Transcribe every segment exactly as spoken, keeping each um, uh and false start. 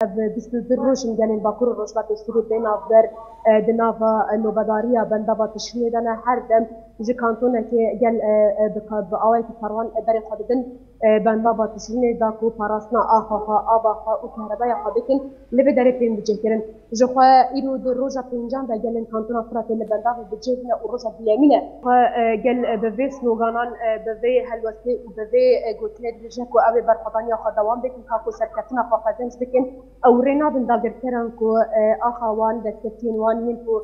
Ev bîst û du roj in gelên Bakur û Rojhilatê Sûriyê bê navber, e, di nava, e, nobedariya bendava Tişrînê de ne. Her dem ji kantonekê gel, e, e, bi ka-, bi awayekî ferwan, e, berê xwe didin, e, bendava Tişrînê da ku parastina axa xwe, ava xwe û kehrebeya xwe bikin, li vê derê tên bicihkirin. Ji xwe îro di roja pêncan de gelên kantona Firatê li bendavê bicih bûne û roja duyemîn e. Xwe, e, gel, e, bi vê sloganan, e, bi vê helwestê û bi vê, e, gotinê dibêje ku ew ê berxwedaniya xwe dewam bikin, ka ku serkeftina xwe qezenc bikin. Ew rê nadin dagirkeran ku, e, axa wan, destkeftiyên wan yên ku,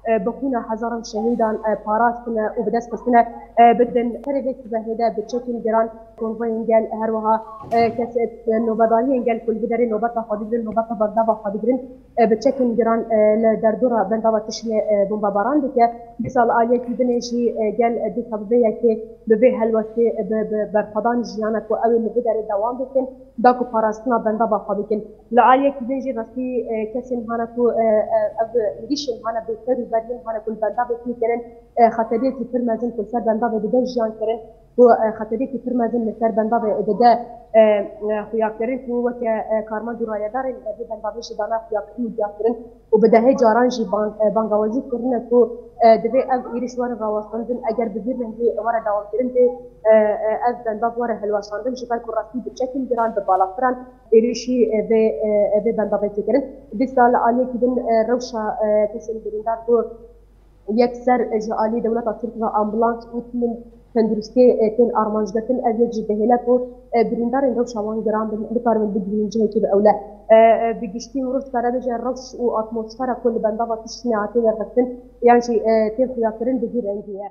e, bi xwîna hezaran şehîdan, e, parastine û bi dest xistine, e, bidin. Serê vê sibehê de bi çekên giran konvoyên gel, her wiha, e, kes, e, nobedariyên gel ku li vê derê nobeta xwe digirin, nobeta bendava xwe digirin, e, bi çekên giran, e, li derdora bendava Tişrînê, e, bombebaran dike. Dîsa li aliyekî dinê jî, e, gel, e, dîsa bi vê yekê, bi vê helwestê, e, bi, bi berxwedan jiyana ku ew ê li vê derê dewam bikin, da ku parastina bendava xwe bikin. Li aliyekî din jî rastî, e, kesên hane ku, e, e, ev êrîşên hane bêser û beriyên hane ku li bendavê tê kirin, e, xeteriyekî pir mezin ku li ser bendavê dide jiyan kirin, ku, e, xeteriyekî pir mezin li ser bendavê dide, e, e, xuyakirin ku weke, e, karmend û rayedarên vê bendavê jî dane xuyakirin û diyakirin û bi dehê caran jî ban-, e, bangawazî kirine ku, e, divê ev êrîş were rawestandin, eger bi vî rengî were dewamkirin dê, e, e, ev bendav were hilweşandin, ji ber ku rastî bi çekên giran, bi balafiran êrîşî, e, vê, e, e, vê bendavê tê kirin. Dîsa li aliyekî din, e, rewşa, e, kesên birîndar ku yekser, e, ji alî dewleta Tirk ve ambulans û timên tenduristiyê, e, tên armancgirtin, ev yek jî dihêle ku, e, birîndarên rewşa wan giran bin, bikaribin bigihînin cihekî bi ewle. E, e, bi giştî mirov dikare bêje rewş û atmosfera ku li bendava Tişrînê hatiye derxistin, yan jî, e, tên xuyakirin bi vî rengî ye.